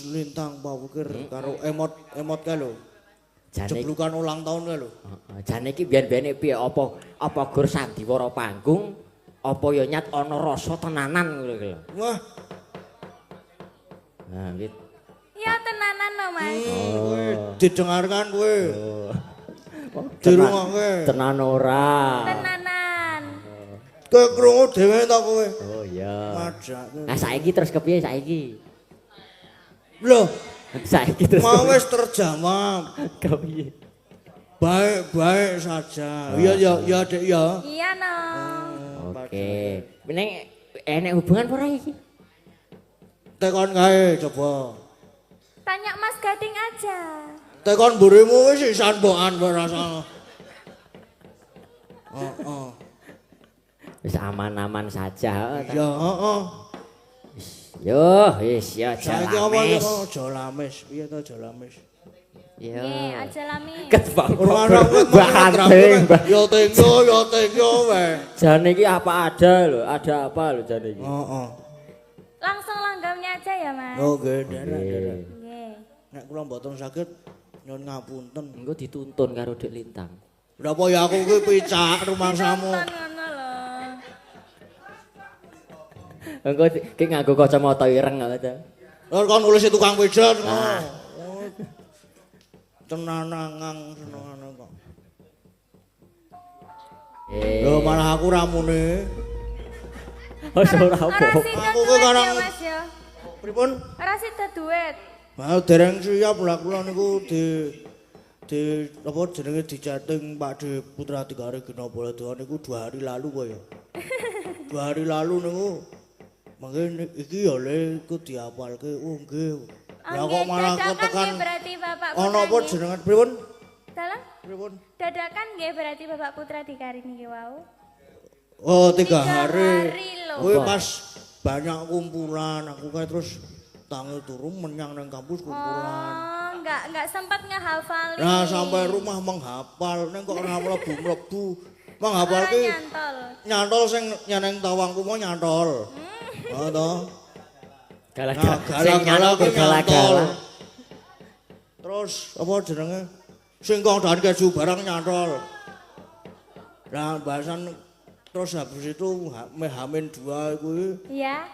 Lintang pawukir karo emot-emot kae lho. Jane Jeblukan ulang tahun kae lho. Heeh, jane iki biyen-biyene piye apa apa gur sandiwara panggung apa ya nyat ana rasa tenanan ngono iki lho. Wah, Nah, iki Ya tenanan no, Mas. kowe didengarkan kowe. Oh. Dirungokke. Tenan ora. Tenanan. Kowe krungu dhewe ta kowe? Oh iya. Majake. Nah saiki terus kepiye saiki? Loh, Saiki terus mau wis terjawab. kepiye? Baik-baik saja. Iya ya ya Dek ya. Iya no. Oke. Ning enek hubungan apa ora iki? Tekon kae coba. Tanya Mas Gading aja. Tekon mburimu wis sisan mbokan kowe rasane. Heeh. Wis aman-aman saja. Ya heeh. Yo, wis ya aja Saiki apa lamis. ya aja lamis. Piye to aja lamis? Yo. Nggih, aja lamis. Ketbak. Ora ana kowe Mbak Anting, Mbak. Ya tenggo, ya tenggo wae. Jane iki apa ada lho, ada apa lho jane iki. Heeh. Langsung langgamnya aja ya, Mas. Oh nggih, derek derek. Nggih. Nek kula mboten saged nyuwun ngapunten. Engko dituntun karo Dik Lintang. Lha apa ya aku kuwi picak rumangsamu. Tonton ngono lho. Engko ki nganggo kacamata ireng ngono ta. Lha kon nulis tukang pijet. Oh. Tenanangang senengane kok. Eh. Lho malah aku ramune. Wis ora Ora apa. sida Aku duit karang- ya, Mas ya. Pripun? Ora sida duit. Mau dereng siap lah kula niku di apa jenenge di chatting Pak De Putra Dikari Gina Baladewa niku 2 hari lalu kok ya. 2 hari lalu niku mangke iki ya le iku diapalke. Oh nggih. Lah kok Nggih, malah dadakan ketekan nggih berarti Bapak Putra. ana apa nggih. jenengan pripun? Dalam Pripun? dadakan nggih berarti Bapak Putra Dikari niki wau. Oh, 3 Tiga hari. hari lho. Kuwi pas banyak kumpulan, aku kae terus tangi turu menyang nang kampus kumpulan. Oh, enggak sempat ngehafalin. Nah, sampai rumah menghafal, ning kok ora mlebu-mlebu. Menghafal Ora ki nyantol. nyantol sing nyeneng tawangku mau nyantol. Oh toh. Gala-gala Nah, sing gala-gala nyantol ku nyantol. gala-gala. Terus apa jenenge? Singkong dan keju barang nyantol. Nah, bahasan terus habis itu Hamin 2 kuwi Iya.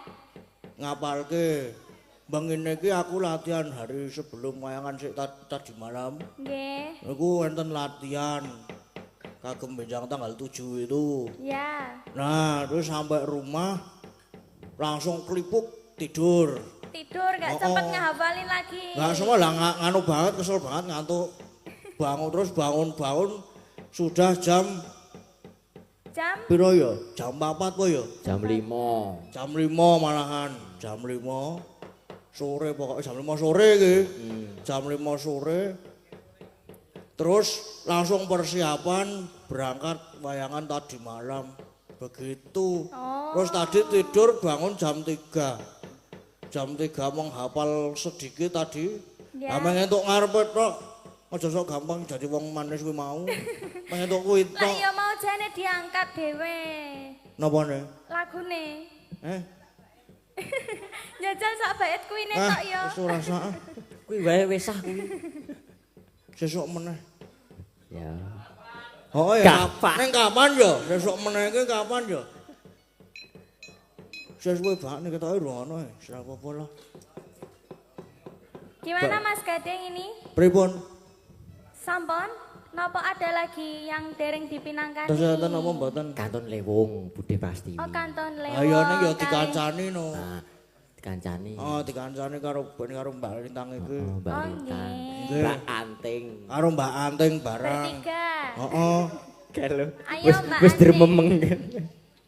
ngapalke. Bangine iki aku latihan hari sebelum wayangan sik tadi malam. Nggih. Niku wonten latihan kagem benjang tanggal 7 itu. Iya. Nah, terus sampai rumah langsung kelipuk tidur. Tidur enggak Oh, sempat oh. ngehafalin lagi. Nggak semua lah nganu banget, kesel banget ngantuk. Bangun terus bangun-bangun sudah jam Jam piro ya? Jam 4 apa ya? Jam 5. Jam 5 malahan, jam 5 sore pokoknya jam 5 sore iki. Jam 5 sore. Terus langsung persiapan berangkat wayangan tadi malam. Begitu. Oh. Terus tadi tidur bangun jam 3. Jam 3 menghafal sedikit tadi. Ya. Lah mengentuk ngarepe tok. Aja sok gampang jadi wong manis kuwi mau. Mengentuk kuwi Lah tok. ya mau jane diangkat dhewe. Napa ne? Lagune. Eh? Jajal sak bait kuwine Ah, tok ya. wis ora sak. Kuwi wae wis sah kuwi. Sesuk meneh. Ya. Oh ya, Kapan? Ning kapan ya? Sesuk meneh iki kapan ya? Sesuai banget nih ketoke ora ono, wis ora apa-apa lah. Gimana Mas Gading ini? Pripun? Sampun? Napa ada lagi yang dereng dipinangkani? Terus enten apa mboten? Kanton Lewung Bude Prastiwi. Oh, kanton Lewung. Ayo ning ya dikancani no. Nah, dikancani. Oh, dikancani karo ben karo Mbak Lintang iki. Oh, Mbak Oh, Lintang. nggih. Mbak Anting. Karo Mbak Anting barang. Bertiga. Heeh. Kalo. Ayo, Wis Mbak wis Anting. drememeng.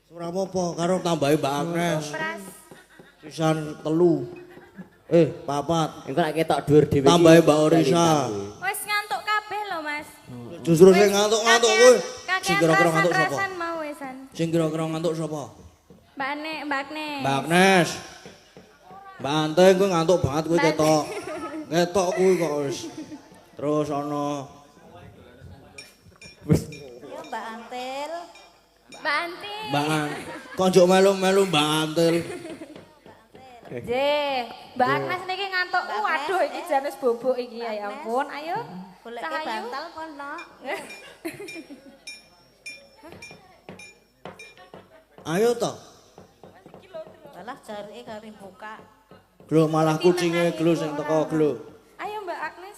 Ora apa-apa karo tambahi Mbak Agnes. Pras. Sisan 3. 4. Engko lek ketok dhuwur dhewe. iki, Tambahi Mbak Orisa. Lintang kuwi. Wis ngantuk kabeh lho, Mas. Justru sing ngantuk-ngantuk kuwi. Sing Kakean kira-kira ngantuk sapa? rasan-rasan mau wisan. Sing kira-kira ngantuk sapa? Mbak Nek, Mbak Agnes. Mbak Agnes. Mbak Anting kuwi ngantuk banget kuwi Mbak ketok. Ketok kuwi kok wis. Terus ana Ya Mbak Antil. Mbak Anti. Mbak An. Kok njuk melu-melu Mbak Antil. Nggih, Mbak Agnes niki ngantuk. Waduh iki jan wis bobok iki ya ampun. Ayo. Goleke bantal kono. Ayo to. Alah jarike kari buka. Glo malah kucinge glo sing teko glo. Ayo Mbak Agnes.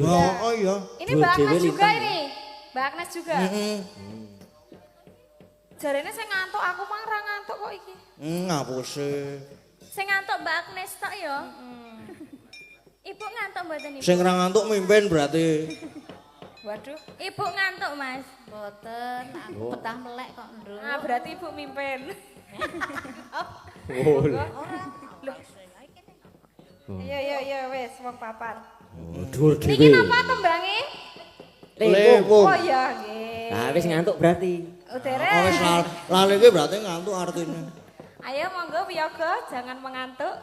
Oh iya. Ini Mbak Agnes juga ini. Mbak Agnes juga. Jarene sing ngantuk aku mang ra ngantuk kok iki. Ngapuse. Sing ngantuk Mbak Agnes tok ya. Ibu ngantuk mboten Ibu? Sing ra ngantuk mimpin berarti. Waduh, Ibu ngantuk Mas. Mboten, aku betah melek kok, Nduk. Ah, berarti Ibu mimpin. Oh. Lho. Iya iya iya wis wong papat. Oh, dhuwur dhewe. Niki napa tembange? Lewung. Oh iya nggih. Nah, wis ngantuk berarti. Oh, dereng. Oh, wis lali iki berarti ngantuk artine. Ayo monggo wiyaga jangan mengantuk.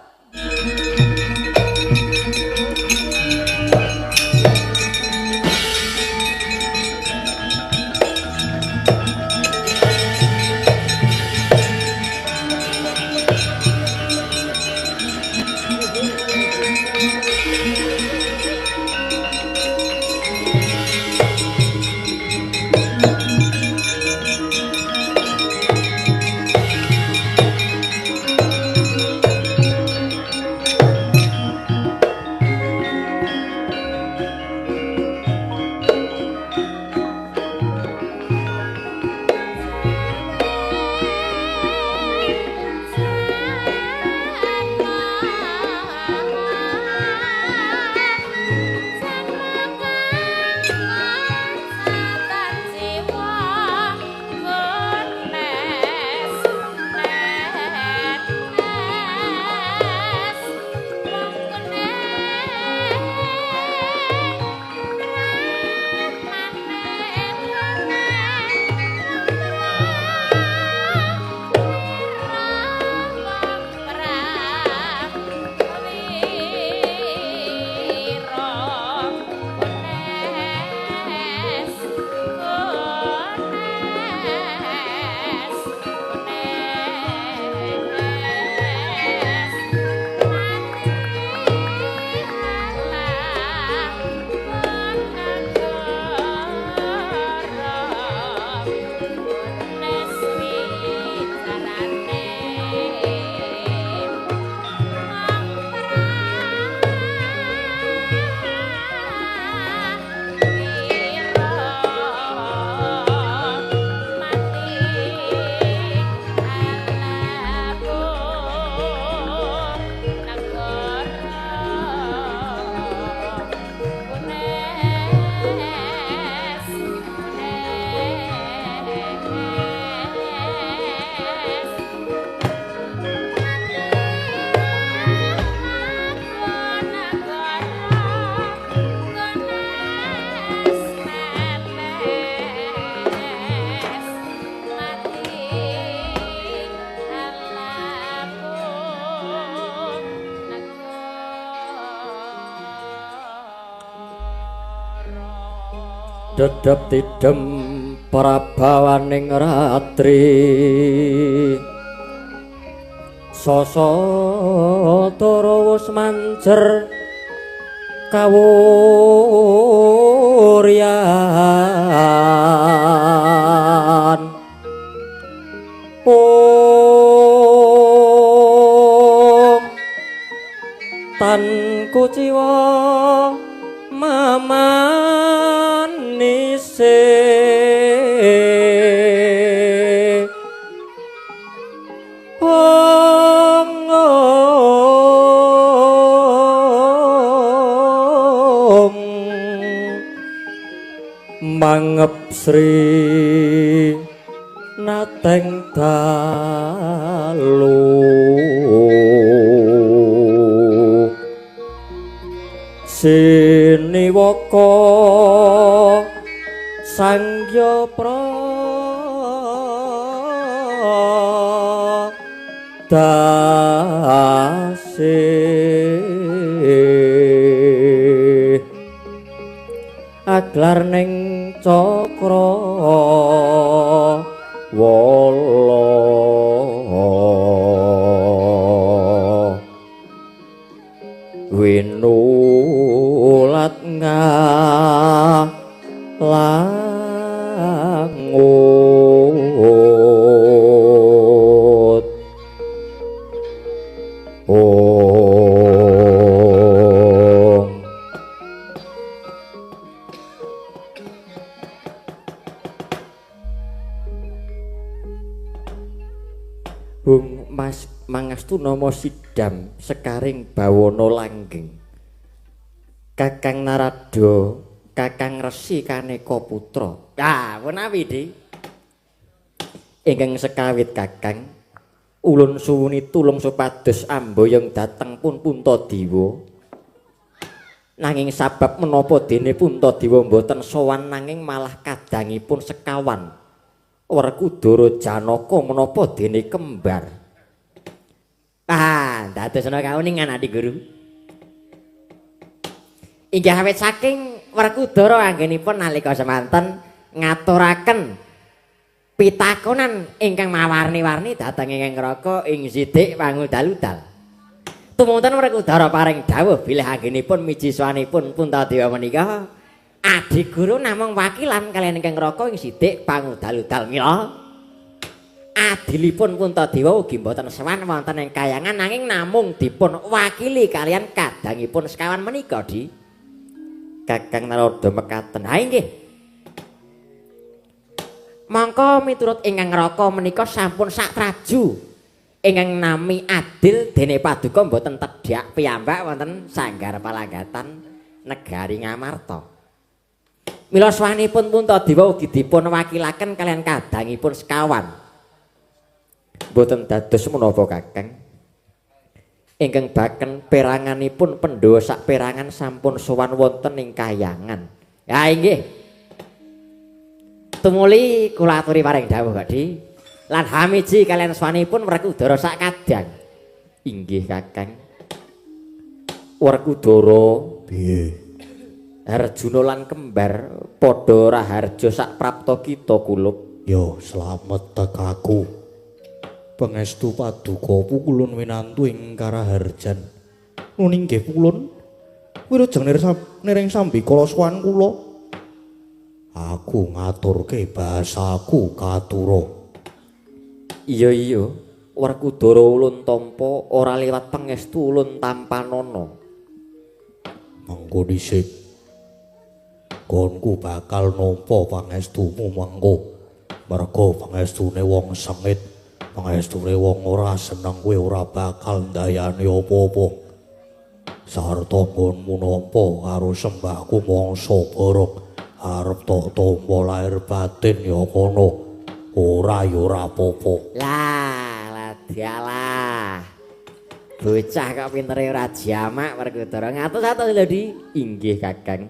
Dedep tidem prabawaning ratri sasa tara wus manjer kawuryan om tan kuciwa mamanise ong ong mangep sri nateng dalu siniwaka sangya pradase aglar ning cakra wala. Langut. Om. Bung Mas mangastu nama sidam sekaring bawana langgeng. Kakang Narada, Kakang Resi Kaneka Putra. Ah, menawi Di. Ingkang sekawit Kakang, ulun suwuni tulung supados amboyong dhateng pun Puntadewa. Nanging sabab menapa dene Puntadewa mboten sowan nanging malah kadangipun sekawan Werkudara Janaka menapa dene kembar. Ah, dadosna kauningan Adi Guru. Inggih awit saking Werkudara anggenipun nalika semanten ngaturaken pitakonan ingkang mawarni-warni dhateng ingkang Raka ing Sidik Pangudal-udal. Tumunten Werkudara paring dawuh bilih anggenipun miji swanipun Puntadewa menika Adi Guru namung wakilan kaliyan ingkang Raka ing Sidik Pangudal-udal. Mila adilipun Puntadewa ugi mboten sowan wonten ing kayangan nanging namung dipun wakili kaliyan kadangipun sekawan menika Di. Kakang Narada mekaten. Ha inggih. Mongko miturut ingkang Raka menika sampun satraju ingkang nami adil dene paduka mboten tedhak piyambak wonten sanggar palanggatan negari Ngamarta. Mila swanipun Puntadewa ugi dipun wakilaken kaliyan kadangipun sekawan. Mboten dados menapa Kakang. Ingkang baken peranganipun Pandhawa saperangan sampun sowan wonten ing kayangan. Ya inggih. Tumuli kula aturi paring dawuh Pak Di. Lan hamiji kaliyan swanipun Werkudara sak kadang. Inggih Kakang. Werkudara piye? Arjuna lan kembar padha raharja sak prapta kita kulup. Yo slamet tekaku. Pangestu paduka pukulun winantu ing Karaharjan. Nun inggih pulun. Wilujeng nireng sambikala sowan kula. Aku ngaturke bahasaku katura. Iya iya, Werkudara ulun tampa ora liwat pangestu ulun tampanana. Mengko dhisik. Gonku bakal nampa pangestumu mengko. Merga pangestune wong sengit. Pangestune wong ora seneng kowe ora bakal ndayani apa-apa. Sarta nggonmu nampa karo sembahku mangsa bareng arep tok tampa lahir batin ya kono. Ora ya ora apa-apa. Lah, ladialah. Bocah kok pintere ora jamak Werkudara. Ngatus-atus lho Di. Inggih Kakang.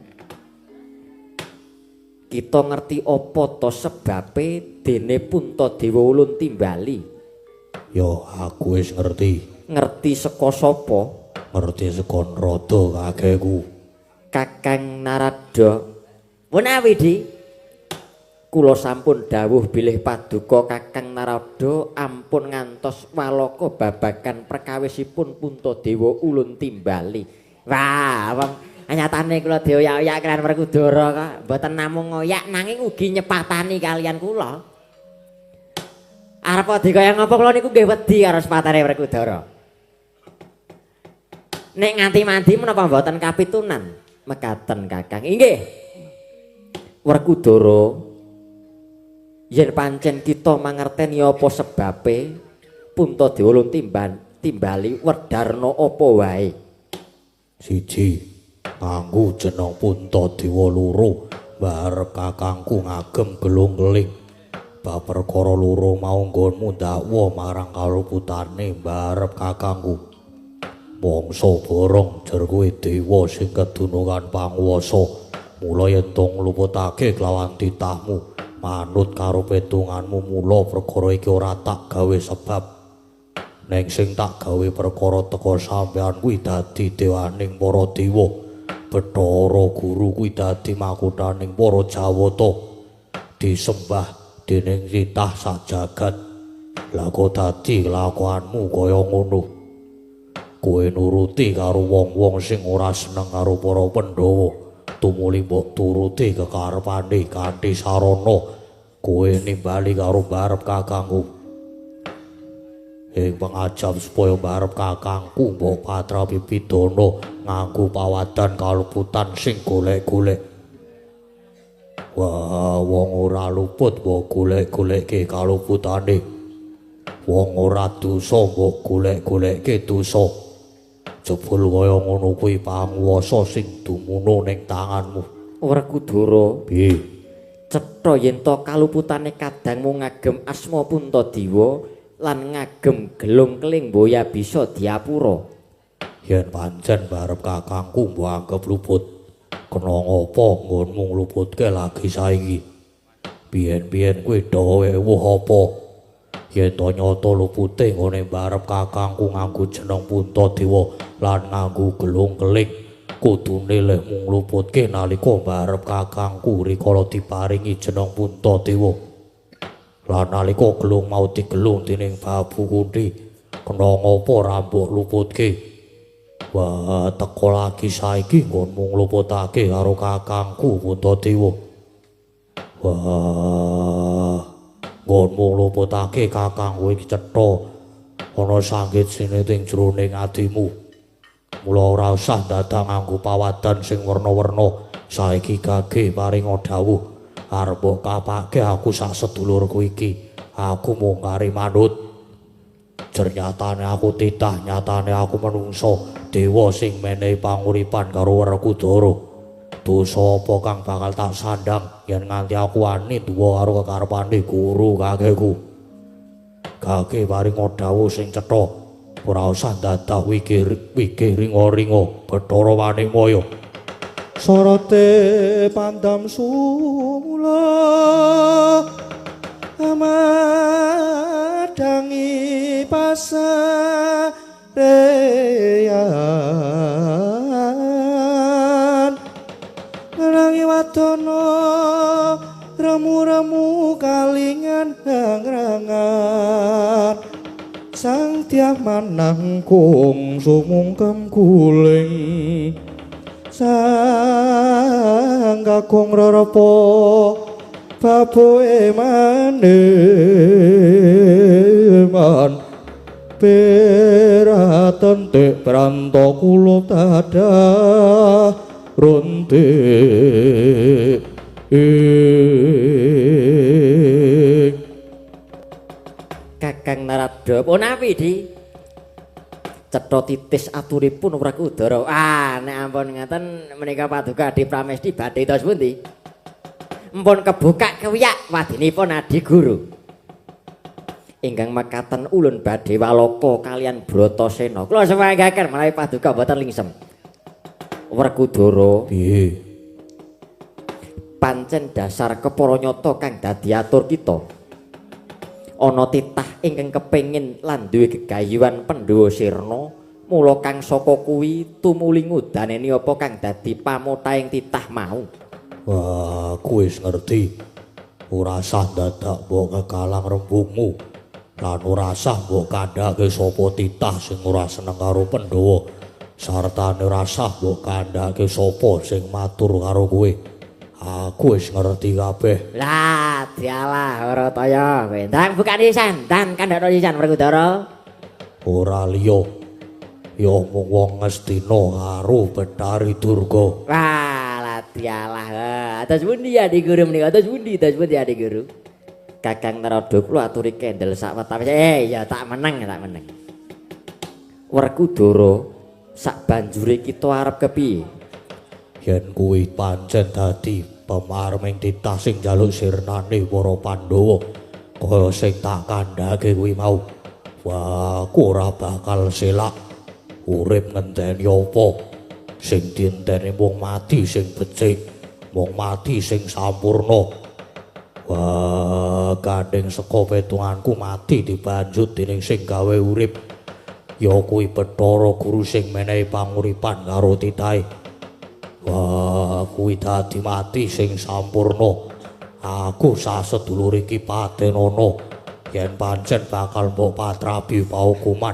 Kita ngerti apa to sebabe dene Puntadewa ulun timbali. Ya aku wis ngerti. Ngerti saka sapa? Ngerti saka Narada kakekku. Kakang Narada. Menawi Di, kula sampun dawuh bilih paduka Kakang Narada ampun ngantos walaka babagan perkawisipun Puntadewa ulun timbali. Wah, wong nyatane kula dioyak-oyak kaliyan Werkudara kok mboten namung ngoyak nanging ugi nyepatani kaliyan kula. Arep dikaya ngapa kula niku nggih wedi karo sepatane Werkudara. Nek nganti mandi menapa mboten kapitunan? Mekaten Kakang. Inggih. Werkudara yen pancen kita mangerteni apa sebabe Puntadewa ulun timbali wedarna apa wae. Siji, nganggo jeneng Puntadewa loro, barep kakangku ngagem gelung-geling. Bab perkara loro mau nggonmu ndakwa marang kaluputane barep kakangku. Mangsa borong jer kowe dewa sing kedunungan panguwasa. Mula yen to ngluputake kelawan titahmu, manut karo petunganmu mula perkara iki ora tak gawe sebab. Neng sing tak gawe perkara teka sampean kuwi dadi dewaning para dewa. Bathara Guru kuwi dadi makuthaning para Jawata. Disembah dening titah sak jagat. Lah kok dadi kelakuanmu kaya ngono? Kowe nuruti karo wong-wong sing ora seneng karo para Pandhawa. Tumuli mbok turuti kekarepane kanthi sarana kowe nimbali karo mbarep kakangku. Ing pangajap supaya mbarep kakangku mbok patrapi pidana nganggo pawadan kaluputan sing golek-golek. Wah, wong ora luput mbok golek-golekke kaluputane. Wong ora dosa mbok golek-golekke dosa. Jebul kaya ngono kuwi panguwasa sing dumunung ning tanganmu. Werkudara, piye? Cetha yen to kaluputane kadangmu ngagem asma Puntadewa lan ngagem gelung keling boya bisa diapura. Yen pancen barep kakangku mbok anggep luput, kena ngapa nggonmu ngluputke lagi saiki? Biyen-biyen kuwi do ewuh apa? Yen to nyata lupute nggone mbarep kakangku nganggo jeneng Puntadewa lan nganggo gelung keling, kudune lehmu ngluputke nalika mbarep kakangku rikala diparingi jeneng Puntadewa. Lan nalika gelung mau digelung dening Babu Kunthi, kena ngapa ora mbok luputke? Wah, teko lagi saiki nggonmu ngluputake karo kakangku Puntadewa. Wah, nggonmu ngluputake kakangku iki cetha ana sanggit sine ing jroning atimu. Mula ora usah dadak nganggo pawadan sing werna-werna. Saiki gage paringa dawuh arep mbok kapake aku sak sedulurku iki. Aku mung kari manut. Jernyatane aku titah, nyatane aku menungso dewa sing menehi panguripan karo Werkudara. Dosa apa kang bakal tak sandang yen nganti aku wani duwa karo kekarepane guru kakekku. Gage paringa dawuh sing cetha, ora usah dadak wigih ringa-ringa Bathara Manikmaya. Sorote pandam sumula amadangi pasareyan ngerangi wadana remu-remu kalingan hangrangan sang tiang manangkung sumungkem guling sang kakung rerepa baboe maneman peraten tek pranto kula tadah runtik. Kakang Narada punawi di cetha titis aturipun Werkudara. Ah, nek ampun ngaten menika paduka Adi Pramesti badhe tos pundi? Mpun kebukak kewiyak wadinipun Adi Guru. Ingkang mekaten ulun badhe waloka kalian Bratasena. Kula sewanggaken menawi paduka mboten lingsem. Werkudara, piye? Pancen dasar kepara nyata kang dadi atur kita. Ana titah ingkang kepengin lan duwe gegayuhan Pandhawa sirna, mula kang saka kuwi tumuli ngudaneni apa kang dadi pamotaing titah mau. Wah, aku wis ngerti. Ora sah dadak mbok kekalang rembugmu. Lan ora sah mbok kandhake sapa titah sing ora seneng karo Pandhawa. Sartane ora sah mbok kandhake sapa sing matur karo kowe. Aku wis ngerti kabeh. Lah, dialah Wertaya. Kowe ndang bukane sisan, ndang kandhakno sisan Werkudara. Ora liya. Ya mung wong Ngastina karo Bathari Durga. Wah, lah dialah. Atas pundi Adi Guru menika? Atas pundi? Atas pundi Adi Guru? Kakang Narada kula aturi kendel sawetawis. Ya tak meneng, tak meneng. Werkudara, sak banjure kita arep kepiye? Yen kuwi pancen dadi pemarming titah sing njaluk sirnane para Pandhawa kaya sing tak kandhake kuwi mau. Wah, aku ora bakal selak. Urip ngenteni apa? Sing dienteni mung mati sing becik, mung mati sing sampurna. Wah, gandeng saka petunganku mati dibanjut dening sing gawe urip. Ya kuwi Bathara Guru sing menehi panguripan karo titahe. Wah, kuwi dadi mati sing sampurna. Aku sasedulur iki patenono yen pancen bakal mbok patrapi paukuman.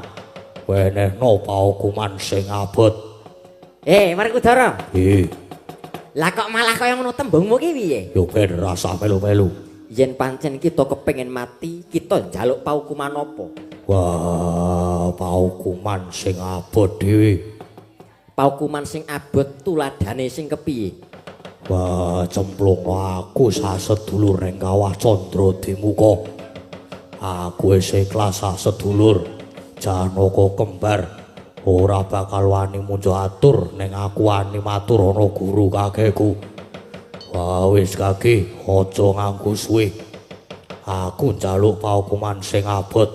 Wenehno paukuman sing abot. Werkudara. Piye? Lah kok malah kaya ngono tembungmu ki piye? Yo ben rasah melu-melu. Yen pancen kita kepengin mati, kita njaluk paukuman apa? Wah, paukuman sing abot dhewe. Paukuman sing abot tuladane sing kepiye? Wah, cemplung aku sasedulur ning Kawah Candra Dimuka. Aku wis ikhlas sasedulur. Janaka kembar ora bakal wani munjo atur ning aku wani matur ana guru kakekku. Wah, wis kaki, aja nganggo suwe. Aku njaluk paukuman sing abot.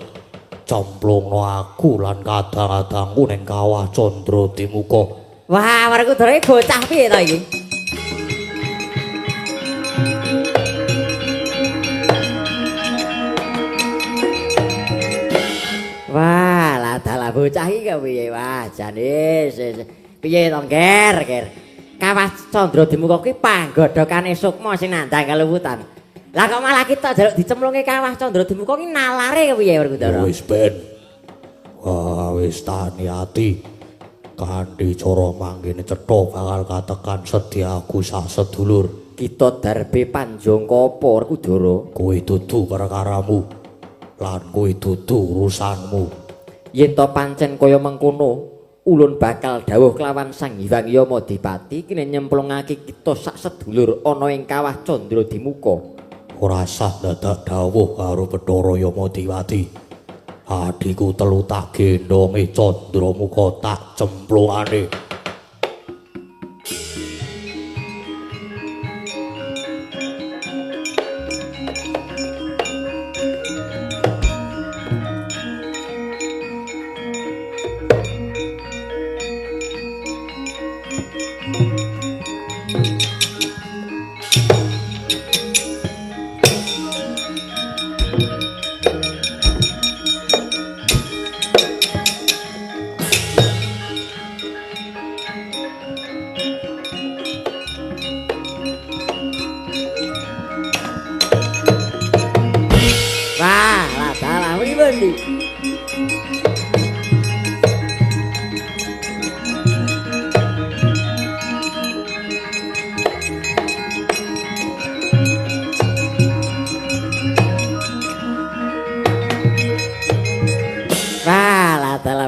Cemplungno aku lan kadang-kadangku ning Kawah Candra Dimuka. Wah, Werkudara iki bocah piye to iki? Wah, lah dalah bocah iki kepiye? Wah, jane piye to, Ger, Ger? Kawah Candra Dimuka kuwi panggodhokane sukma sing nandhang kaluwutan. Lah kok malah kita njaluk dicemplunge Kawah Candra Dimuka ki nalare kepiye, Werkudara? Wis ben. Wah, wis tani ati. Kanthi cara mangkene cetha bakal katekan sedyaku sasedulur. Kita darbe panjangka apa, Werkudara? Kuwi dudu perkaramu. Lan kuwi dudu urusanmu. Yen to pancen kaya mengkono, ulun bakal dawuh kelawan Sang Hyang Yamadipati kene nyemplungake kita sak sedulur ana ing Kawah Candra Dimuka. Ora sah dadak dawuh karo Bathara Yamadipati. Adhiku telu tak gendhonge Candramuka tak cemplungane.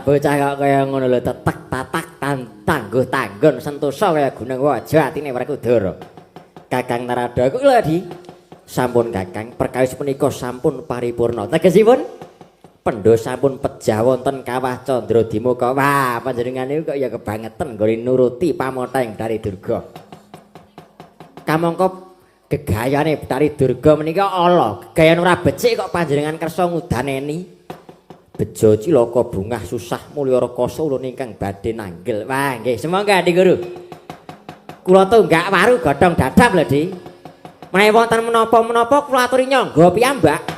Bocah kok kaya ngono lho, tetek tatak tangguh tanggon sentosa kaya gunung waja atine Werkudara. Kakang Narada kuwi lho Di. Sampun Kakang, perkawis punika sampun paripurna. Tegesipun pendha sampun pejah wonten Kawah Candra Dimuka. Wah, panjenengan niku kok ya kebangetan nggone nuruti pamoteng Bathari Durga. Kamangka gegayane Bathari Durga menika ala, gegayan ora becik kok panjenengan kersa ngudaneni. Bejo cilaka bungah susah mulya rekasa ulun ingkang badhe nanggel. Wah, nggih, sumangga Dik Guru. Kula tunggak waru godhong dadap lho, Di. Menawi wonten menapa-menapa kula aturi nyangga piyambak.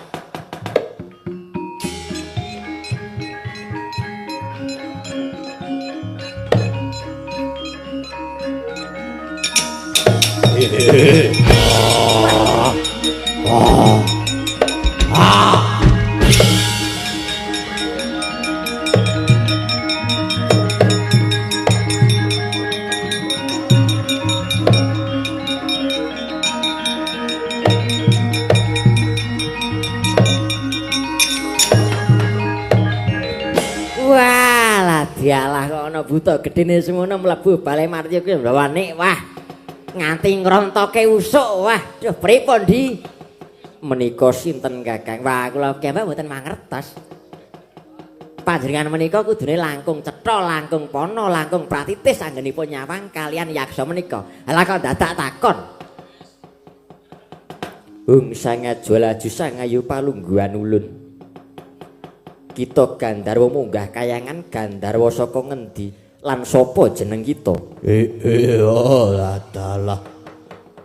Dialah kok ana buta gedene semono mlebu bale Martya kuwi mlawane. Wah, nganti ngrontoke usuk. Wah, duh pripun Di? Menika sinten Kakang? Wah, kula piyambak mboten mangertos. Panjenengan menika kudune langkung cetha, langkung pana, langkung pratitis anggenipun nyawang kalian yaksa menika. Lah kok dadak takon. Hung sangaja laju sangayu palungguhan ulun. Kita Gandharwa munggah kayangan Gandharwa saka ngendi lan sapa jeneng kita? Oh, dalah.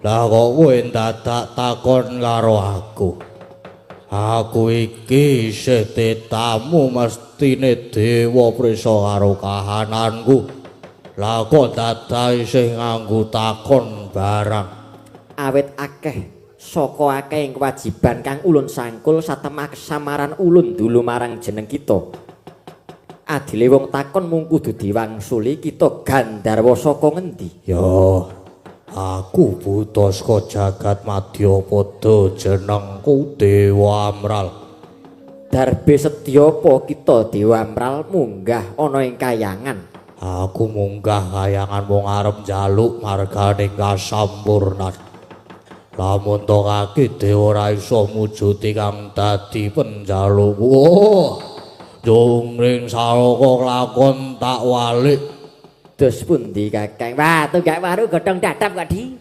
Lah kok kowe dadak takon karo aku? Aku iki isih tetamu mestine dewa prisa karo kahananku. Lah kok dadak isih nganggo takon barang. Awit akeh saka akeh kewajiban kang ulun sangkul satemah kesamaran ulun dulu marang jeneng kita. Adile wong takon mung kudu diwangsuli kita Gandharwa saka ngendi? Ya, Aku buta saka jagat Madyapada, jenengku Dewa Amral. Darbe setyapa kita Dewa Amral munggah ana ing kayangan. Aku munggah kayangan mung arep njaluk margane kasampurnan. Lamun to kaki dewa ora iso mujudi kang dadi penjalukku. Oh, jungring salaka lakon tak walik. Dos pundi Kakang? Wah, tunggak waru godhong dadap kok, Di.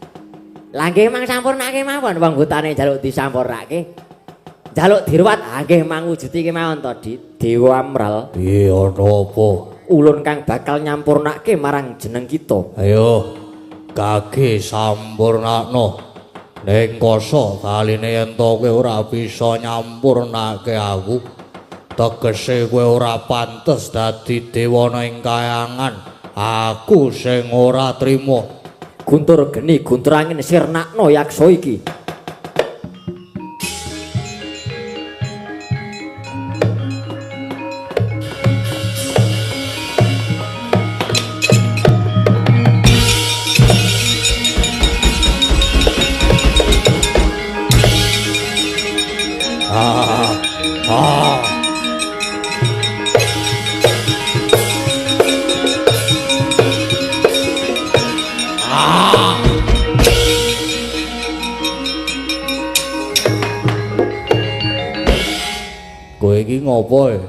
Lah nggih mang sampurnake mawon wong butane njaluk disampurnake. Njaluk diruwat, ah nggih mangwujudi kemawon to, Di. Dewa Amral. Piye ana apa? Ulun kang bakal nyampurnake marang jeneng kita. Ayo, kage sampurnakno. Ning koso kaline yen to kowe ora bisa nyampurnake aku, tegese kowe ora pantes dadi dewana ing kayangan. Aku sing ora trima. Guntur geni, guntur angin sirnakno yaksa iki. Ah, ah. Kowe iki ngopo e?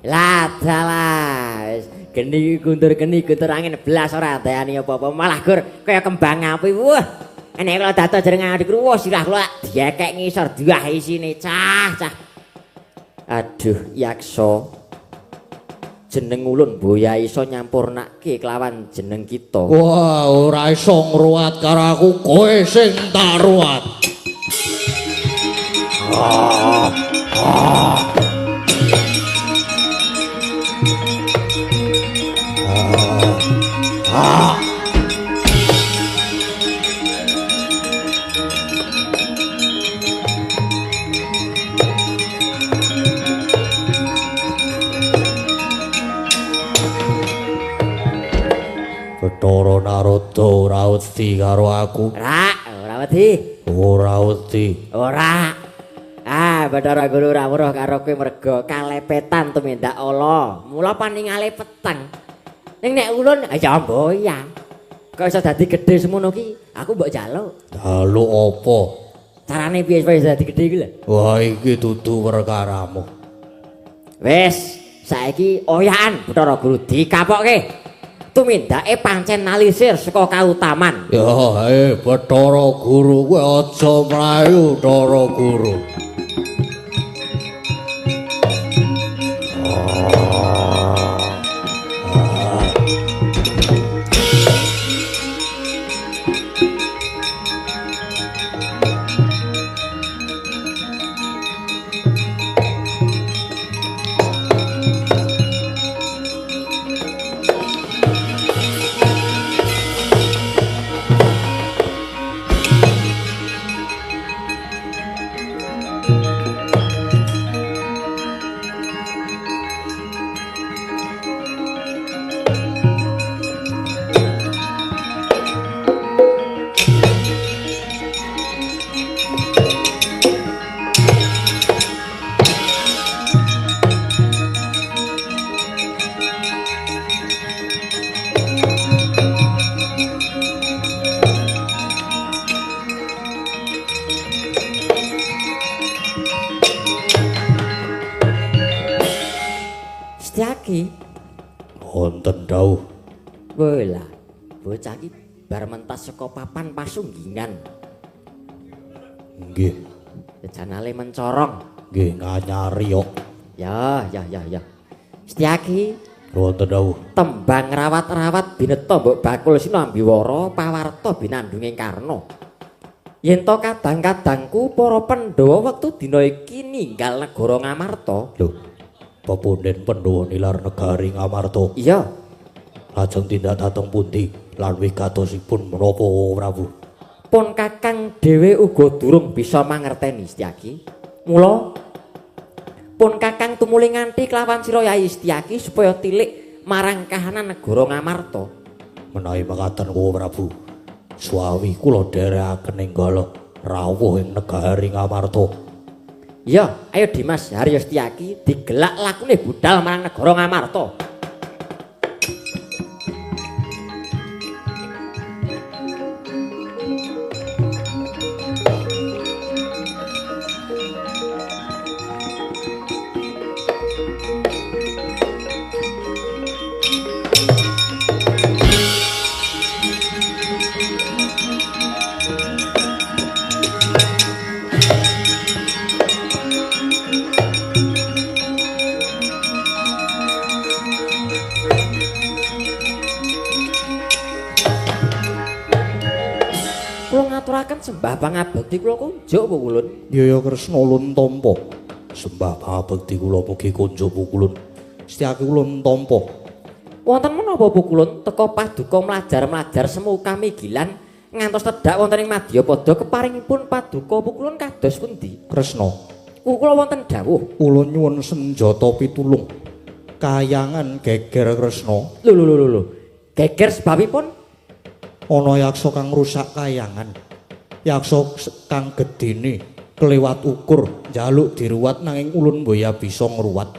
Lah dalah, geni guntur geni guntur angin blas ora ndayani apa-apa, malah gur kaya kembang api. Wah, enek kula dados jeneng adik kula sirah kula diekek ngisor duah isine cah cah. Aduh, yaksa. Jeneng ulun boya iso nyampurnake kelawan jeneng kita. Wah, ora iso ngruwat karo aku, kowe sing tak ruwat. Ah, ah. Ah. Bathara Narada ora wedi karo aku. Ora, ora wedi. Ora wedi. Ora. Ah, Bathara Guru ora weruh karo kowe merga kalepetan tumindak ala. Mula paningale peteng. Ning nek ulun ya mboya. Kok iso dadi gedhe semono ki, aku mbok njaluk. Njaluk apa? Carane piye supaya iso dadi gedhe iki lho? Wah, iki dudu perkaramu. Wis, saiki oyakan Bathara Guru dikapokke. Tumindake pancen nalisir saka kautaman. Ya, Bathara Guru kowe aja mlayu, Bathara Guru. Setyaki wonten dawuh. Welah, bocah iki bar mentas saka papan pasunggingan. Nggih. Janale mencorong. Nggih, nganyari kok. Ya, ya, ya, ya. Setyaki wonten dawuh. Tembang rawat-rawat bineta mbok bakul sinambiwara pawarta binandunging Karna. Yen to kadang-kadangku para Pandhawa wektu dina iki ninggal negara Ngamarta. Lho, pepunden Pandhawa nilar negari Ngamarta. Iya. Lajeng tindak dhateng pundi lan wigatosipun menapa Prabu? Pun Kakang dhewe uga durung bisa mangerteni Setyaki. Mula pun Kakang tumuli nganti kelawan sira Yai Setyaki supaya tilik marang kahanan negara Ngamarta. Menawi mekaten Prabu, Suwawi kula dherekaken nenggala rawuh ing negari Ngamarta. Ya, ayo Dimas Haryo Setyaki digelak lakune budal marang negara Ngamarta. Sembah pangabekti kula kunjuk pukulun. Ya ya Kresna ulun tampa. Sembah pangabekti kula mugi kunjuk pukulun. Setyaki ulun tampa. Wonten menapa pukulun teka paduka mlajar-mlajar semu kamigilan ngantos tedhak wonten ing madyapada keparingipun paduka pukulun kados pundi? Kresna, kula wonten dawuh. Ulun nyuwun senjata pitulung. Kayangan geger Kresna. Lho lho lho lho. Geger sebabipun ana yaksa kang rusak kayangan. Yaksa kang gedene kelewat ukur njaluk diruwat nanging ulun mboya bisa ngruwat.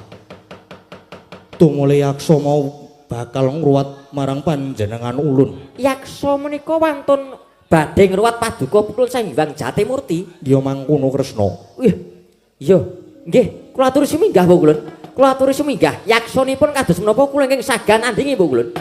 Tumule yaksa mau bakal ngruwat marang panjenengan ulun. Yaksa menika wantun badhe ngruwat paduka pukul Sang Hyang Jatimurti. Ya mangkono Kresna. Wih. Iya, nggih, kula aturi suminggah pukulun. Kula aturi suminggah. Yaksanipun kados menapa kula ingkang sagan andingi pukulun.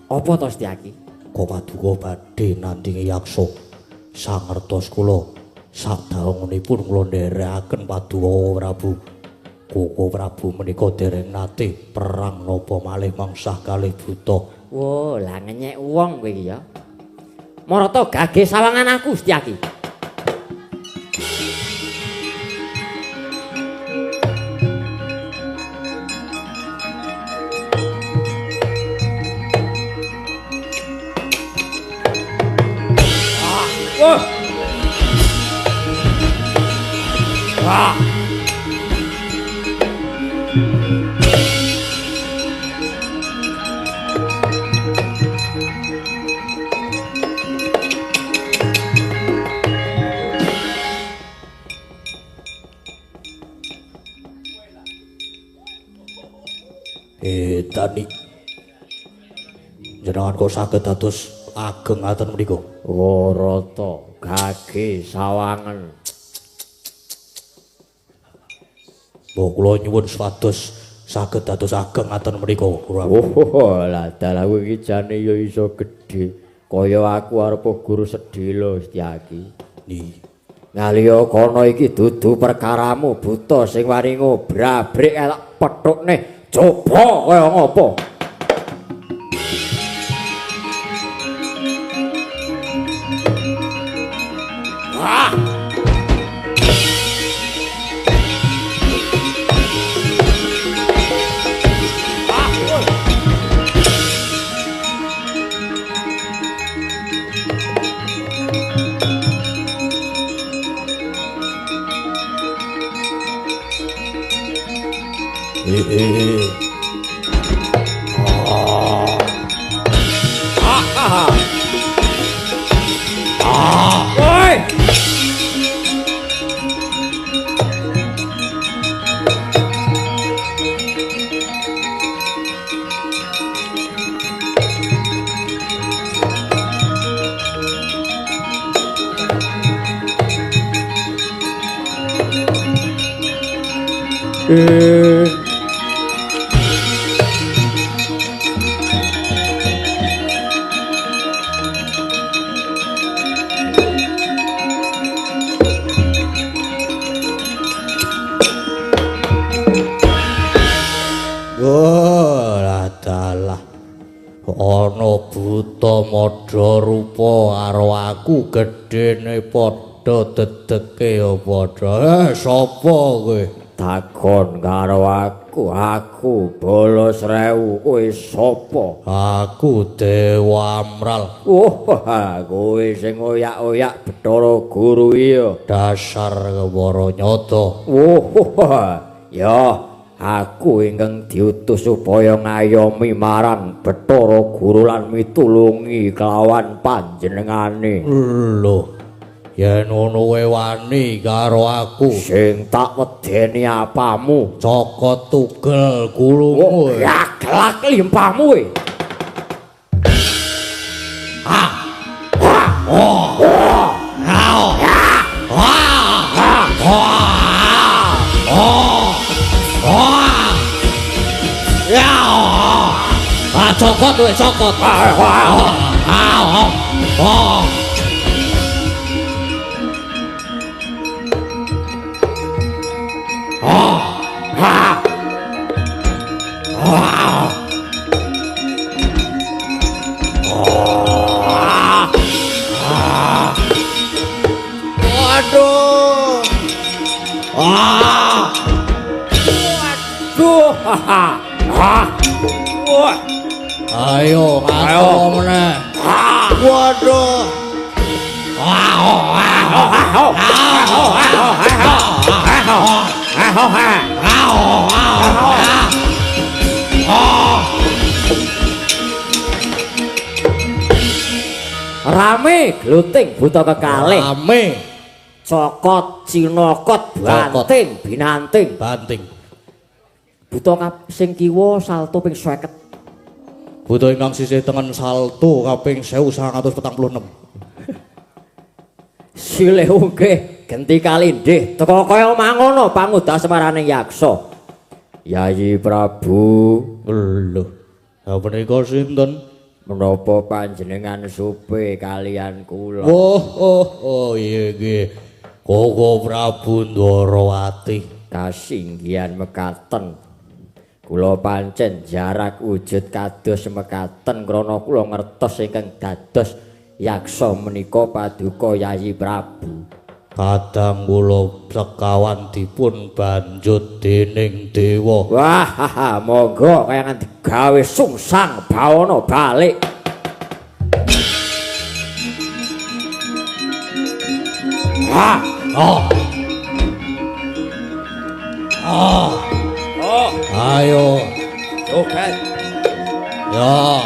Apa to Setyaki? Kok paduka badhe nandingi yaksa. Sangertos kula sadaunipun kula nderekaken paduka Prabu. Koko Prabu menika dereng nate perang napa malih mangsah kalih buta. Wo, lah ngenyek wong kowe iki ya. Marata gage sawangan aku Setyaki. Wah. Wah. Tani jenengan kok saged dados ageng ngaten menika? Warata gage sawangen. Mbok kula nyuwun supados saged dados ageng ngaten menika. Oh, lah dalah kowe iki jane ya iso gedhe. Kaya aku arep guru sedhela Setyaki. Nggih. Ngaliya kono iki dudu perkaramu buta sing wani ngobrabrik elek pethukne. Coba kaya ngopo? Ah! Ah! Woi! Oh, dalah. Ana buta aku gedene padha dedeke ya padha. Sapa kowe? Takon karo aku, aku Bala Srewu, kowe sapa? Aku Dewa Amral. Oh, kowe sing oyak-oyak Bathara Guru iya. Dasar kepara nyata. Oh, ya, aku ingkang diutus supaya ngayomi marang Bathara Guru lan mitulungi kelawan panjenengane. Lho. Yen ngono kowe wani karo aku. Sing tak wedeni apamu? Cokot tugel gulumu. Glaglak limpamu kowe. Ha. Ha. Oh. Ha. Ha. Ha. Oh. Oh. Ya. Ah, cokot kowe, cokot. Ah. Ah. Oh. Waduh. Ah. Waduh. Ah. Wah. Ayo, ayo meneh. Waduh. Rame gluting buta kekalih. Rame. Cokot cinokot banting binanting. Banting. Buta sing kiwa salto ping 50. Buta ingkang sisih tengen salto kaping 1946. Silih unggih genti kalindih teka kaya mangono pangudas semaraning yaksa. Yayi Prabu. Lho, ha menika sinten? Menapa panjenengan supe kalian kula? Oh, oh, oh iya nggih. Koko Prabu Ndorowati. Kasinggihan mekaten. Kula pancen jarak wujud kados mekaten krana kula ngertos ingkang dados yaksa menika paduka Yayi Prabu. Kadang kula sekawan dipun banjut dening dewa. Wah, monggo kaya nganti gawe sungsang bawana balik. Ah, oh. Oh. Oh. Ayo. Joget. Ya.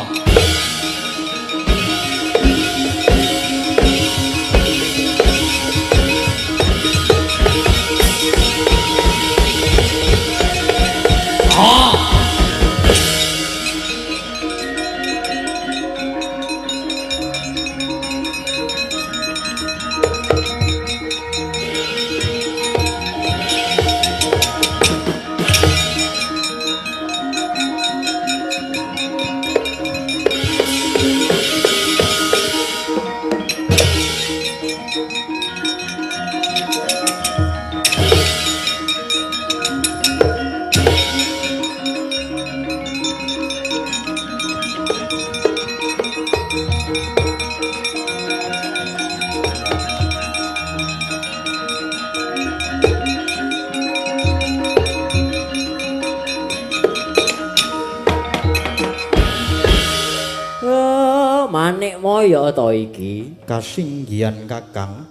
Manik moyo to iki? Kasinggihan Kakang.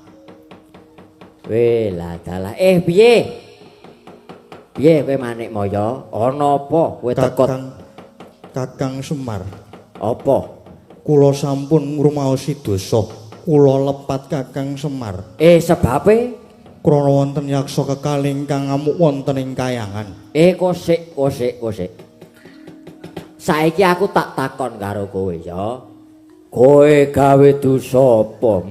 Weh lah dalah. Piye? Piye kowe manik moyo? Ana apa kowe teko? Kakang Semar. Apa? Kula sampun ngrumaosi dosa. Kula lepat Kakang Semar. Sebabe? Krana wonten yaksa kekalih ingkang ngamuk wonten ing kayangan. Kosik kosik kosik. Saiki aku tak takon karo kowe ya. Kowe gawe dosa apa?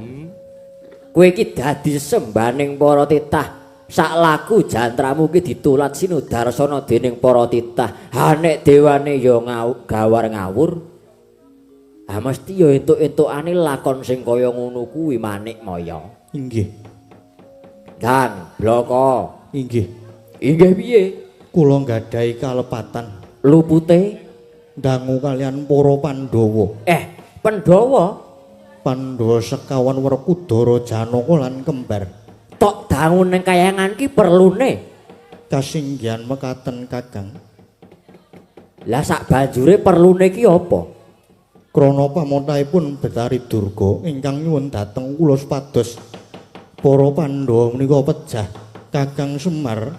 Kowe iki dadi sembaning para titah. Sak laku jantramu iki ditulat sinudarsana dening para titah. Ha nek dewane ya gawar ngawur. Ha mesti ya entuk-entukane lakon sing kaya ngono kuwi Manik Maya. Inggih. Dan bloko. Inggih. Inggih piye? Kula nggadahi kalepatan. Lupute dangu kalian para Pandhawa. Pandhawa? Pandhawa sekawan Werkudara Janaka lan kembar. Tok dangu ning kayangan ki perlune kasinggihan mekaten Kakang. Lah sak banjure perlune ki apa? Krana pamontahipun Betari Durga ingkang nyuwun dhateng kula supados para Pandhawa menika pejah Kakang Semar.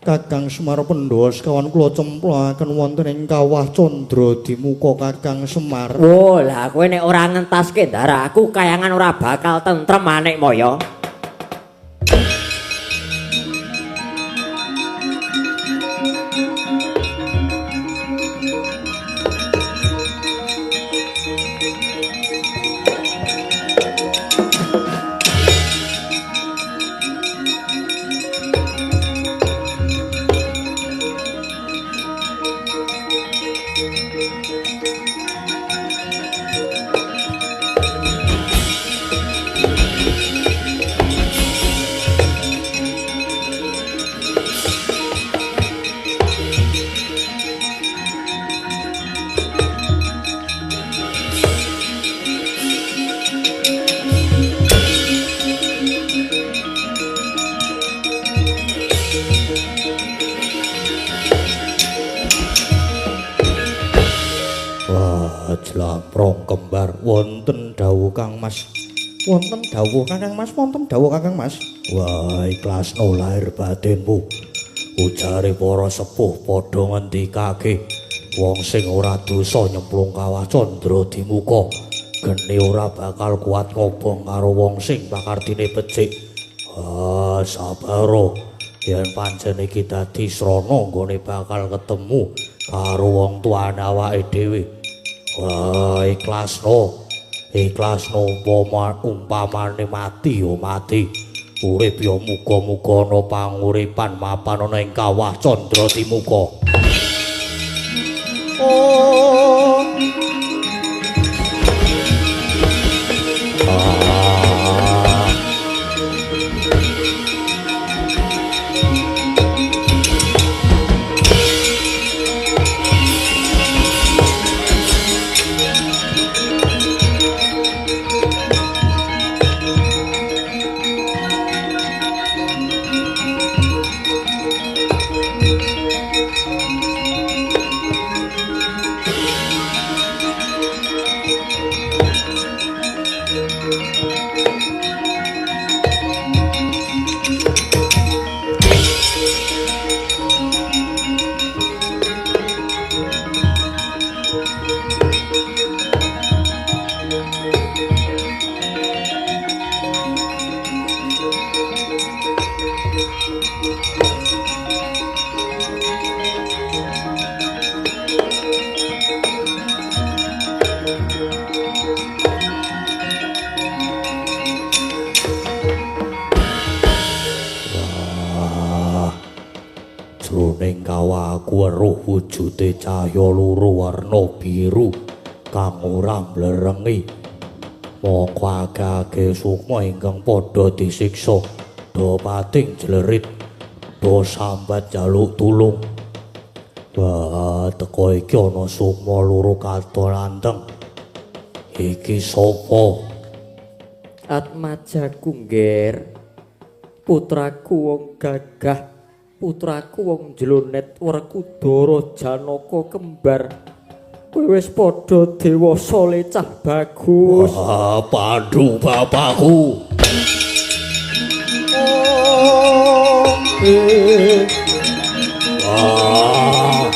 Kakang Semar Pandhawa sekawan kula cemplungaken wonten ing kawah Candra Dimuka Kakang Semar. Oh, lah kowe nek ora ngentaske ndaraku kayangan ora bakal tentrem Manikmaya. Jlamprong kembar wonten dawuh Kang Mas. Wonten dawuh Kakang Mas, wonten dawuh Kakang Mas. Wah, ikhlasno lahir batinmu. Ujare para sepuh padha ngendikake wong sing ora dosa nyemplung kawah Candra Dimuka geni ora bakal kuat ngobong karo wong sing pakardine becik. Ah, sabaro. Yen pancen iki dadi srana nggone bakal ketemu karo wong tuane awake dhewe. Wah, ikhlasno. Ikhlasno umpamane mati ya mati. Urip ya muga-muga ana panguripan mapan ana ing kawah Candra Dimuka. Oh. Ah. Jroning kawah aku weruh wujude cahya loro warna biru kang ora mblerengi. Mongko akeh-akeh sukma ingkang padha disiksa, do pating jlerit, do sambat njaluk tulung. Wah, teko iki ana sukma loro katon anteng. Iki sapa? Atmajaku, Ngger. Putraku wong gagah. Putraku wong jlonet Werkudara Janaka kembar. Kowe wis padha dewasa lecah bagus. Wah, Pandu bapakku. Oh, ah.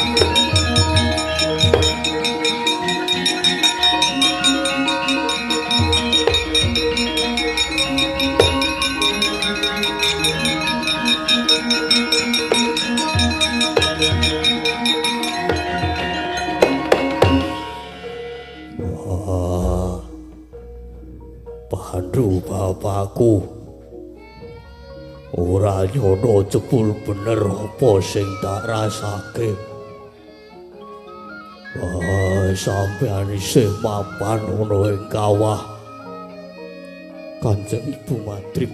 Pandu bapakku, ora nyono jebul bener apa sing tak rasake. Wah, sampeyan isih mapan ana ing kawah. Kanjeng Ibu Madrim,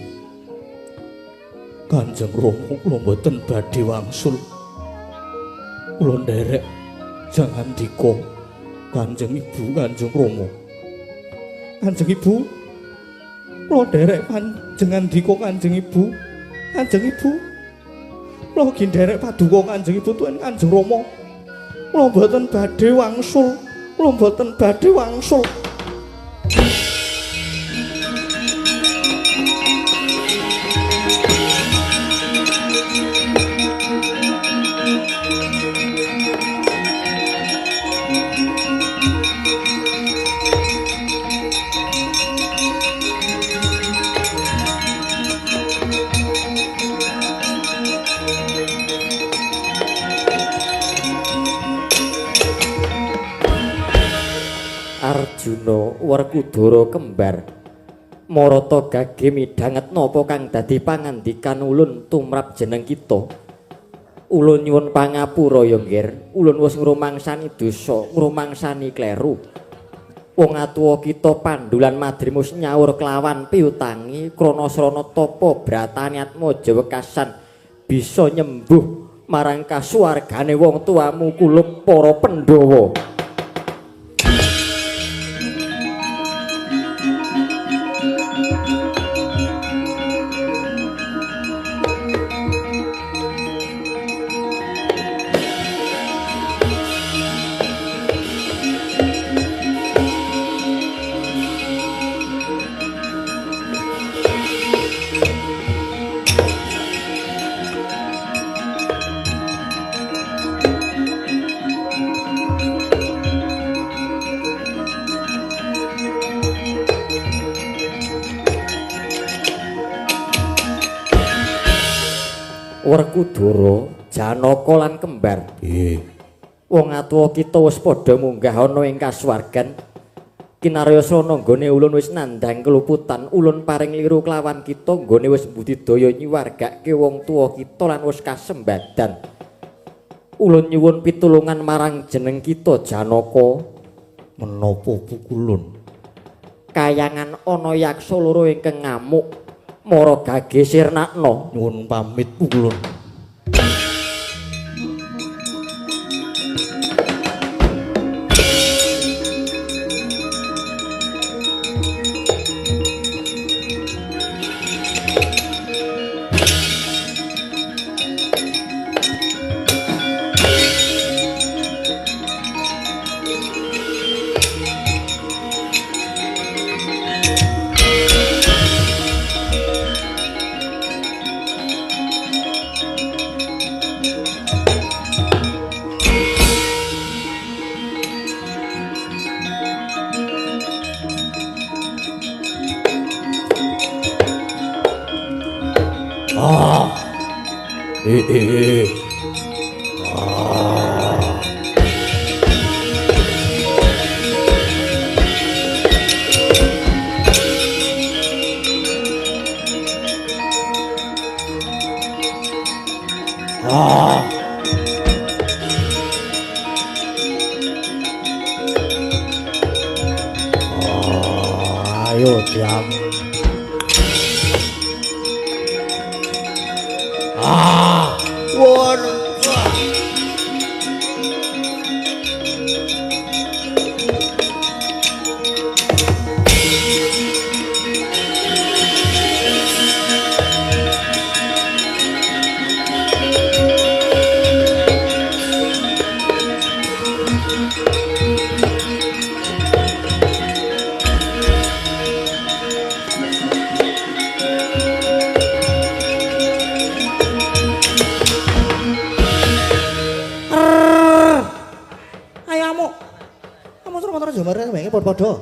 Kanjeng Rama kula mboten badhe wangsul. Kula nderek jangandika Kanjeng Ibu, Kanjeng Rama. Kanjeng Ibu. Kula nderek panjenengandika Kanjeng Ibu. Kanjeng Ibu. Kula ugi nderek paduka Kanjeng Ibu tuwin Kanjeng Rama. Kula mboten badhe wangsul. Kula mboten badhe wangsul. Arjuna Werkudara kembar marata gage midhanget napa kang dadi pangandikan ulun tumrap jeneng kita. Ulun nyuwun pangapura ya nggir, ulun wis ngrumangsani dosa, ngrumangsani kleru. Wong atuwa kita Pandhu lan Madrim wis nyaur kelawan piutangi krana srana tapa bratane atmaja wekasan bisa nyembuh marang kasuwargane wong tuamu kulup para Pandhawa. Werkudara, Janaka lan kembar. Nggih. Wong atuwa kita wis padha munggah ana ing kasuwargan. Kinarya srana nggone ulun wis nandhang keluputan, ulun paring liru kelawan kita nggone wis mbudidaya nyuwargake wong tuwa kita lan wis kasembadan. Ulun nyuwun pitulungan marang jeneng kita Janaka. Menapa pukulun? Kayangan ana yaksa loro ingkang ngamuk. Mara gage sirnakna. Nyuwun pamit pukulun. Ayo jam. Padha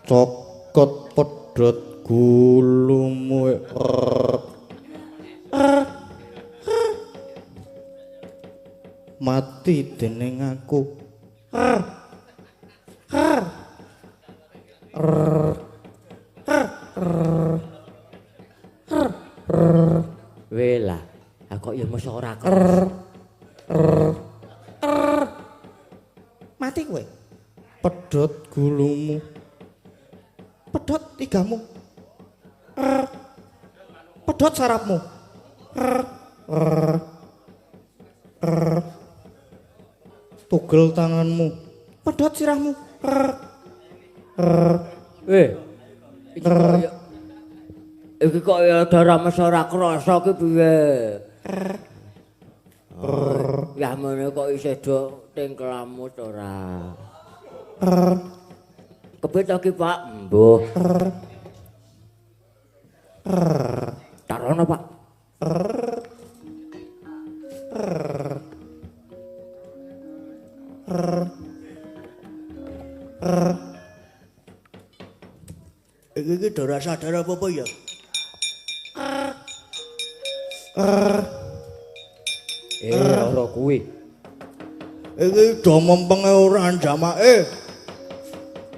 cokot pedhot gulumu. Mati dening aku. Wela, kok ya mosok ora mati kowe. Pedhot gulumu. Pedhot igamu. Pedhot sarapmu. Tugel tanganmu. Pedhot sirahmu. Weh, Iki kok ya darames ora krasa ki piye? Ya mene kok isih do tingkelamut ora. Kepiye to ki, Pak? Mbuh. Tarono, Pak. Iki iki ora sadar apa-apa ya? Ora kuwi. Iki do mempenge ora njamake.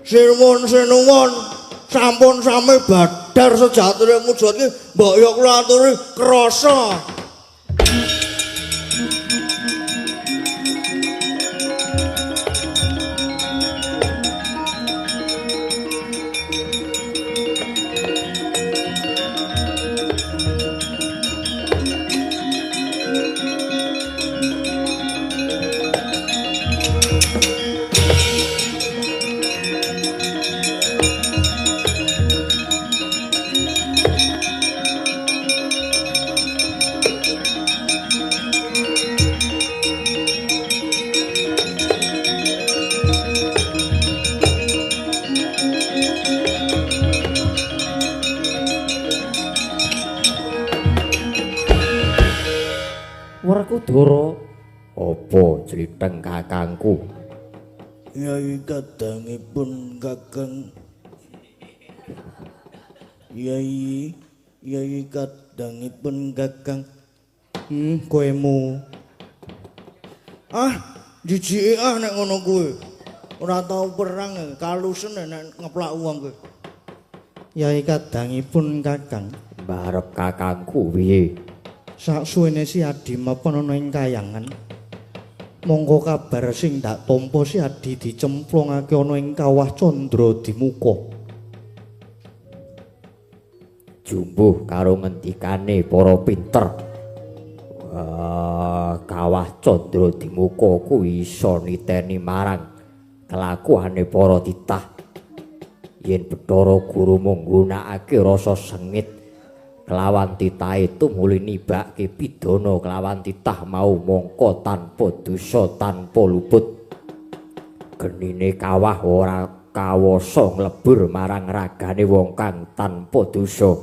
Sinuwun sinuwun sampun sami badar sejatine mujud iki mbok yo kula aturi krasa. Werkudara, apa jliteng kakangku? Yai kadangipun kakang. Yai, yai kadangipun kakang. Koemu. Ah, jijike ah nek ngono kuwi. Ora tau perang kalusen nek ngeplak wong kuwi. Yai kadangipun kakang. Barep kakangku piye? Saksuwene si Adi mapan ana ing kayangan. Mongko kabar sing dak tampa si Adi dicemplungake ana ing kawah Candra Dimuka. Jumbuh karo ngendikane para pinter. Kawah Candra Dimuka kuwi iso niteni marang kelakuane para titah. Yen Bathara Guru menggunakake rasa sengit kelawan titahe tumuli nibake pidana kelawan titah mau mongko tanpa dosa tanpa luput. Genine kawah ora kawasa nglebur marang ragane wong kang tanpa dosa.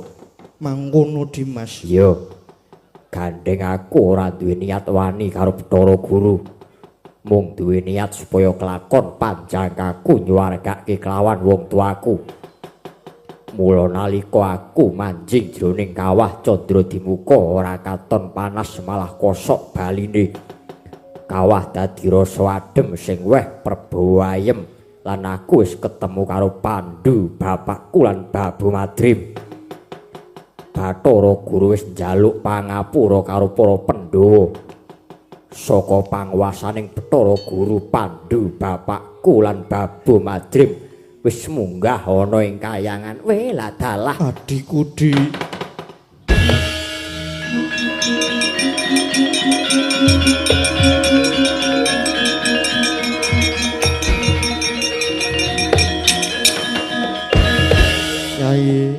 Mangkono Dimas. Iya. Gandeng aku ora duwe niat wani karo Bathara Guru. Mung duwe niat supaya kelakon panjangkaku nyuwargake kelawan wong tuaku. Mula nalika aku manjing jroning kawah Candra Dimuka ora katon panas malah kosok baline. Kawah dadi rasa adem sing weh perbawa ayem lan aku wis ketemu karo Pandu bapakku lan Babu Madrim. Bathara Guru wis njaluk pangapura karo para Pandhawa. Saka panguwasaning Bathara Guru Pandu bapakku lan Babu Madrim wis munggah ana ing kayangan. Weh lah dalah adhiku Di. Yai,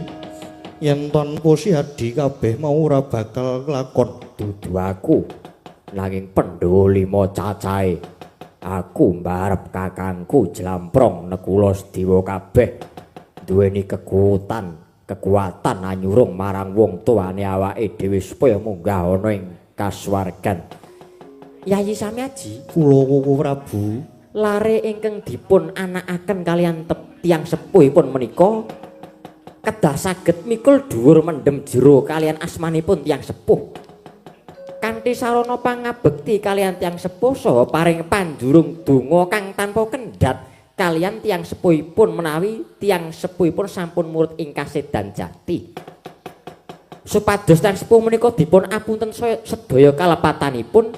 yen tanpa si Adi kabeh mau ora bakal kelakon. Dudu aku nanging Pandhawa lima cacahe. Aku mbarep kakangku jlamprong Nekula Sedewa kabeh duweni kekuatan anyurung marang wong tuane awake dhewe supaya munggah ana ing kasuwargan. Yayi Samyaji, kula Koko Prabu, lare ingkang dipun anakaken kalian tiyang sepuhipun menika kedah saged mikul dhuwur mendem jero kalian asmanipun tiyang sepuh. Kanthi sarana pangabekti kalian tiyang sepuh saha paring panjurung donga kang tanpa kendhat kalian tiyang sepuhipun menawi tiyang sepuhipun sampun murut ing kasedan jati. Supados tiyang sepuh menika dipun apunten sedaya kalepatanipun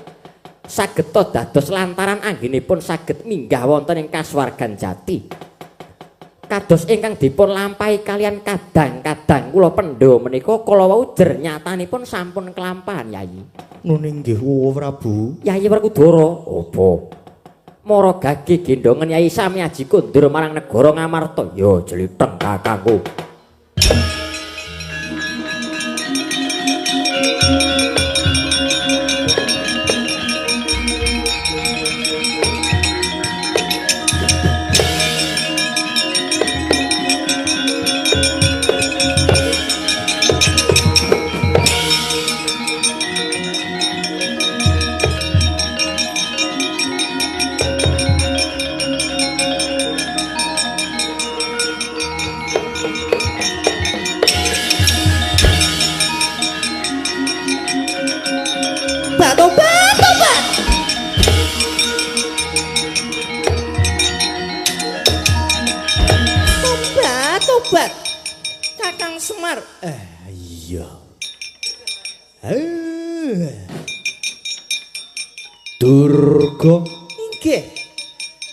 sageta dados lantaran anggenipun saged minggah wonten ing kasuwargan jati. Kados ingkang dipun lampahi kalian kadang-kadang kula Pandhawa menika kala wau jer nyatanipun sampun kelampahan Yayi. Nun inggih Koko Prabu. Yayi Werkudara, apa? Mara gage gendongan Yayi Samyaji kondur marang negara Ngamarta. Ya jliteng kakangku. Tobat. Kakang Semar. Iya. Durga inggih.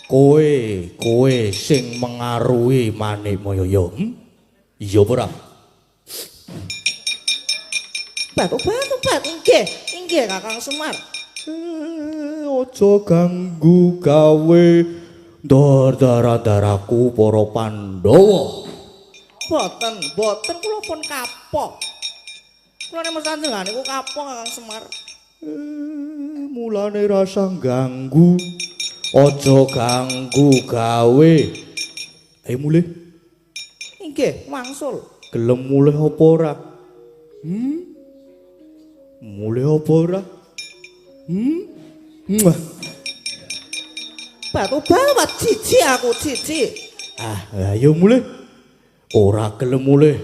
Kowe sing mengaruhi Manikmaya. Iya apa ora? Tobat inggih. Inggih Kakang Semar. Aja ganggu gawe darah-darahku para Pandhawa. Boten kula pun kapok. Kula nek panjenengan niku kapok Kakang Semar. Mulane rasa ganggu. Aja ganggu gawe. Ayo mulih. Inggih, wangsul. Gelem mulih apa ora? Mulih apa ora? Mwah. Batu bawat cici aku cici. Ah, ayo mulih. Ora gelem mulih.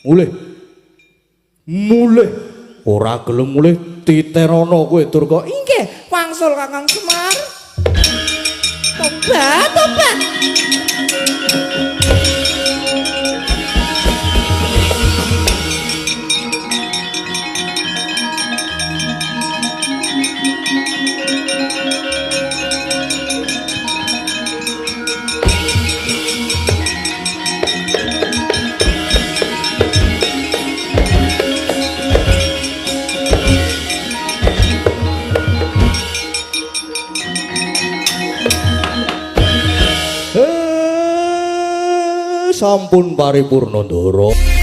Mulih. Mulih. Ora gelem mulih titerono kowe Durga. Inggih, wangsul Kakang Semar. Tobat, tobat. Sampun paripurna, Ndara.